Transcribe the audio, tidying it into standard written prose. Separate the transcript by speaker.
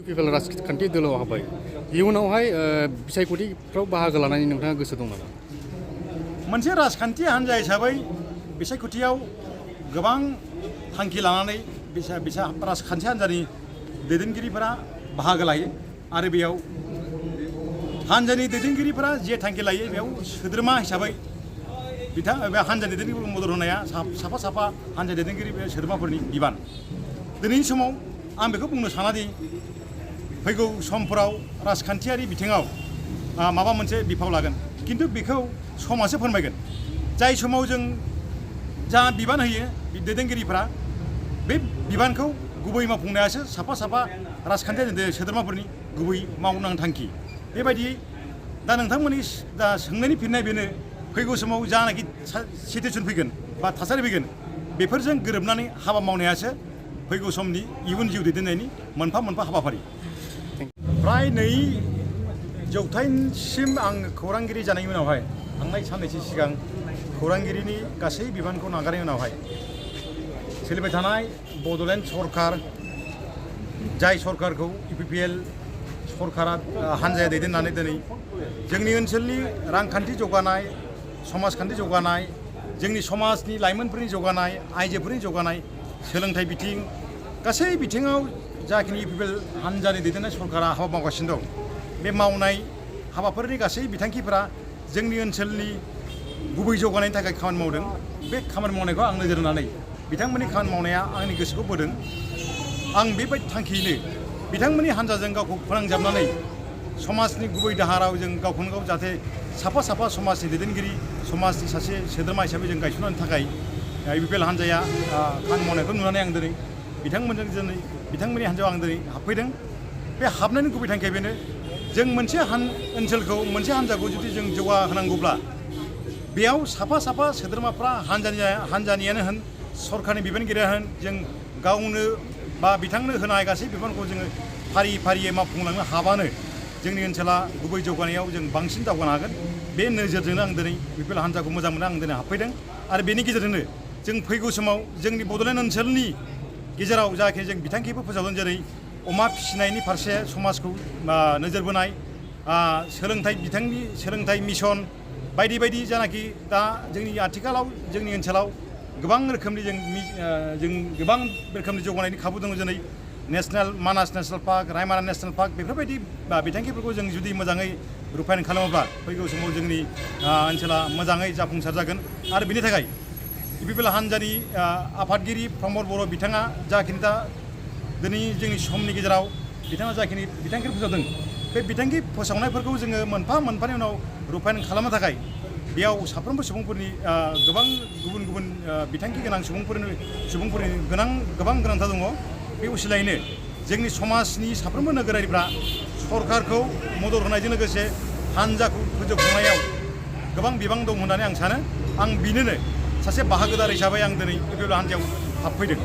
Speaker 1: पिपल राजखान्थि दोलोआव हाबबाय इयुनावहाय बिसायख'थिफ्राव बाहागो लानायनि नोंथाङा गोसो दं नामा?
Speaker 2: मोनसे राजखान्थि हान्जा हिसाबै बिसायख'थियाव गोबां थांखि लानानै राजखान्थि हान्जानि दैदेनगिरिफोरा बाहागो लायो आरो बेयाव हान्जानि दैदेनगिरिफोरा जे थांखि लायो बेयाव सोद्रोमा हिसाबै बे हान्जानि दैदेनगिरिफोरखौ मदद होनाया साफा साफा हान्जा दैदेनगिरि बे सोद्रोमाफोरनि बिबान। दिनैनि समाव आं बेखौ बुंनो सानादि फैगौ समफोराव राजखान्थियारि बिथिङाव माबा मोनसे बिफाव लागोन, खिन्थु बेखौ समासो फोरमायगोन। जाय समाव जों जा बिबान होयो दैदेनगिरिफ्रा बे बिबानखौ गुबै मावफुंनायासो साफा साफा राजखान्थियारि सोद्रोमाफोरनि गुबै मावनां थांखि। बेबायदियै दा नोंथांमोननि दा सोंनायनि फिननाय बेनो फैगौ समाव जानाखि सिटुएसन फैगोन बा थासारि फैगोन बेफोरजों गोरोबनानै हाबा मावनायासो फैगौ समनि इयुन जिउ दैदेननायनि मोनफा मोनफा हाबाफारि। फ्राय 2 जौथाइसिम आं खौरांगिरि जानायनि उनावहाय थांनाय साननैसो सिगां खौरांगिरिनि गासै बिबानखौ नागारनायनि उनावहाय सोलिबाय थानाय बड'लेण्ड सरकार, जाय सरकारखौ इउपिपिएल सरकारा हान्जाया दैदेननानै दिनै जोंनि ओनसोलनि रांखान्थि जौगानाय, समाजखान्थि जौगानाय, जोंनि समाजनि लाइमोनफोरनि जौगानाय, आइजोफोरनि जौगानाय, सोलोंथाइ बिथिं गासै बिथिङाव जाखिनि इउपिपिएल हान्जानि दैदेननाय सरकारा हाबा मावगासिनो दं, बे मावनाय हाबाफोरनि गासै बिथांखिफोरा जोंनि ओनसोलनि गुबै जौगानायनि थाखाय खामानि मावदों। बे खामानि मावनायखौ आं नोजोर होनानै बिथांमोननि खामानि मावनाया आंनि गोसोखौ बोदों। आं बेबायदि थांखियैनो बिथांमोननि हान्जाजों गावखौ फोनांजाबनानै समाजनि गुबै दाहाराव जों गावखौनो गाव जाहाथे साफा साफा समाजनि दैदेनगिरि, समाजनि सासे सोद्रोमा हिसाबै जों गायसननो थाखाय इउपिपिएल हान्जाया खामानि मावनायखौ नुनानै आं दिनै बिथांमोननि हान्जायाव आं दिनै हाबफैदों। बे हाबनायनि गुबै थांखिया बेनो, जों मोनसे ओनसोलखौ, मोनसे हान्जाखौ जुदि जों जौगाहोनांगौब्ला बेयाव साफा साफा सोद्रोमाफ्रा हान्जानियानो होन, सरकारनि बिबानगिरियानो होन, जों गावनो बा बिथांनो होनाय गासै बिबानखौ जोङो फारि फारियै मावफुंलांनो हाबानो जोंनि ओनसोला गुबै जौगानायाव जों बांसिन दावगानो हागोन। बे नोजोरजोंनो आं दिनै इउपिपिएल हान्जाखौ मोजां मोनो, आं दिनै हाबफैदों। आरो बेनि गेजेरजोंनो जों फैगौ समाव जोंनि बड'लेण्ड ओनसोलनि गेजेराव जाखिनि जों बिथांखिफोर फोसावदों, जेरै अमा फिसिनायनि फारसे समाजखौ नोजोर बोनाय, सोलोंथाइ मिशन बायदि बायदि जानाखि दा जोंनि आथिखालाव जोंनि ओनसोलाव गोबां रोखोमनि जों गोबां रोखोमनि जौगानायनि खाबु दङ। जेरै मानास नेसनेल पार्क, रायमना नेसनेल पार्क, बेफोरबायदि बिथांखिफोरखौ जों जुदि मोजाङै रुपायन खालामोब्ला फैगौ समाव जोंनि ओनसोला मोजाङै जाफुंसार जागोन। आरो बेनि थाखाय इउपिपिएल हान्जानि आफादगिरि प्रमद बर' बिथाङा जाखिनि दा दिनै जोंनि समनि गेजेराव बिथाङा जाखिनि बिथांखि फोसावदों, बे बिथांखि फोसावनायफोरखौ जोङो मोनफा मोनफानि उनाव रुपायन खालामनो थाखाय बेयाव साफ्रोमबो सुबुंफोरनि गोबां गुबुन गुबुन बिथांखि गोनां सुबुंफोरनि गोबां गोनांथार दङ। बे उसिलायैनो जोंनि समाजनि साफ्रोमबो नोगोरारिफ्रा सरकारखौ मदद होनायजों लोगोसे हान्जाखौ फोजोबखांनायाव गोबां बिबां दं होननानै आं सानो। आं बिनिनो सासे बाहागोदार हिसाबै आं दिनै इउपिपिएल हान्जायाव हाबफैदों।